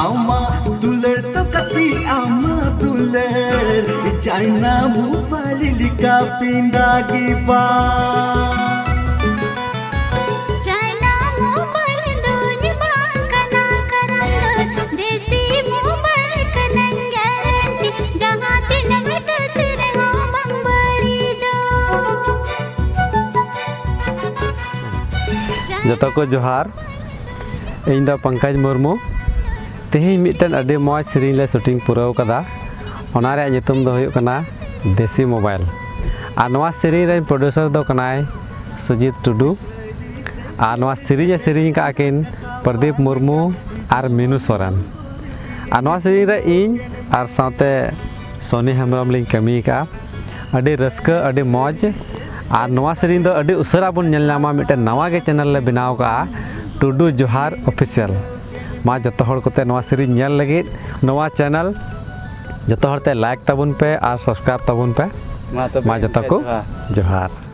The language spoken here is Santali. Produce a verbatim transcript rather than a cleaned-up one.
ᱟᱢᱟᱜ ᱫᱩᱞᱟᱹᱲ ᱫᱚ ᱠᱟᱹᱴᱤᱡ ᱟᱢᱟᱜ ᱫᱩᱞᱟᱹᱲ, ᱪᱟᱭᱱᱟ ᱢᱳᱵᱟᱭᱤᱞ ᱞᱮᱠᱟ ᱯᱤᱸᱰᱟ ᱜᱮ ᱵᱟᱝ᱾ ᱪᱟᱭᱱᱟ ᱢᱳᱵᱟᱭᱤᱞ ᱫᱚᱧ ᱵᱟᱝ ᱠᱟᱱᱟ ᱠᱟᱨᱚᱱ ᱫᱚ ᱫᱮᱥᱤ ᱢᱳᱵᱟᱭᱤᱞ ᱠᱟᱱᱟᱧ guarantee, ᱡᱟᱦᱟᱸ ᱛᱤᱱᱟᱹᱜ touch ᱨᱮᱦᱚᱸ ᱵᱟᱝ ᱵᱟᱹᱲᱤᱡᱚᱜ᱾ ᱡᱚᱛᱚ ᱠᱚ ᱡᱚᱦᱟᱨ, ᱤᱧ ᱫᱚ ᱯᱚᱝᱠᱚᱡᱽ ᱢᱩᱨᱢᱩ᱾ ᱛᱮᱦᱮᱧ ᱢᱤᱫᱴᱮᱱ ᱟᱹᱰᱤ ᱢᱚᱡᱽ ᱥᱮᱨᱮᱧ ᱞᱮ shooting ᱯᱩᱨᱟᱹᱣ ᱠᱟᱫᱟ, ᱚᱱᱟ ᱨᱮᱭᱟᱜ ᱧᱩᱛᱩᱢ ᱫᱚ ᱦᱩᱭᱩᱜ ᱠᱟᱱᱟ ᱫᱮᱥᱤ ᱢᱳᱵᱟᱭᱤᱞ᱾ ᱟᱨ ᱱᱚᱣᱟ ᱥᱮᱨᱮᱧ ᱨᱮᱱ producer ᱫᱚ ᱠᱟᱱᱟᱭ ᱥᱩᱡᱤᱛ ᱴᱩᱰᱩ, ᱟᱨ ᱱᱚᱣᱟ ᱥᱮᱨᱮᱧ ᱮ ᱥᱮᱨᱮᱧ ᱟᱠᱟᱫᱼᱟ ᱠᱤᱱ ᱯᱨᱚᱫᱤᱯ ᱢᱩᱨᱢᱩ ᱟᱨ ᱢᱤᱱᱩ ᱥᱚᱨᱮᱱ᱾ ᱟᱨ ᱱᱚᱣᱟ ᱥᱮᱨᱮᱧ ᱨᱮ ᱤᱧ ᱟᱨ ᱥᱟᱶᱛᱮ ᱥᱚᱱᱤ ᱦᱮᱢᱵᱨᱚᱢ ᱞᱤᱧ ᱠᱟᱹᱢᱤ ᱟᱠᱟᱫᱼᱟ᱾ ᱟᱹᱰᱤ ᱨᱟᱹᱥᱠᱟᱹ, ᱟᱹᱰᱤ ᱢᱚᱡᱽ᱾ ᱟᱨ ᱱᱚᱣᱟ ᱥᱮᱨᱮᱧ ᱫᱚ ᱟᱹᱰᱤ ᱩᱥᱟᱹᱨᱟ ᱵᱚᱱ ᱧᱮᱞ ᱧᱟᱢᱟ, ᱢᱤᱫᱴᱮᱱ ᱱᱟᱣᱟ ᱜᱮ channel ᱞᱮ ᱵᱮᱱᱟᱣ ᱟᱠᱟᱫᱼᱟ, ᱴᱩᱰᱩ ᱡᱚᱦᱟᱨ Official᱾ ᱢᱟ ᱡᱚᱛᱚ ᱦᱚᱲ ᱠᱚᱛᱮ ᱱᱚᱣᱟ ᱥᱮᱨᱮᱧ ᱧᱮᱞ ᱞᱟᱹᱜᱤᱫ ᱱᱚᱣᱟ channel ᱡᱚᱛᱚ ᱦᱚᱲ ᱛᱮ like ᱛᱟᱵᱚᱱ ᱯᱮ ᱟᱨ subscribe ᱛᱟᱵᱚᱱ ᱯᱮ᱾ ᱢᱟ ᱛᱚᱵᱮ ᱢᱟ ᱡᱚᱛᱚ ᱮᱱᱠᱷᱟᱱ ᱠᱚ ᱡᱚᱦᱟᱨ᱾ ᱡᱚᱦᱟᱨ᱾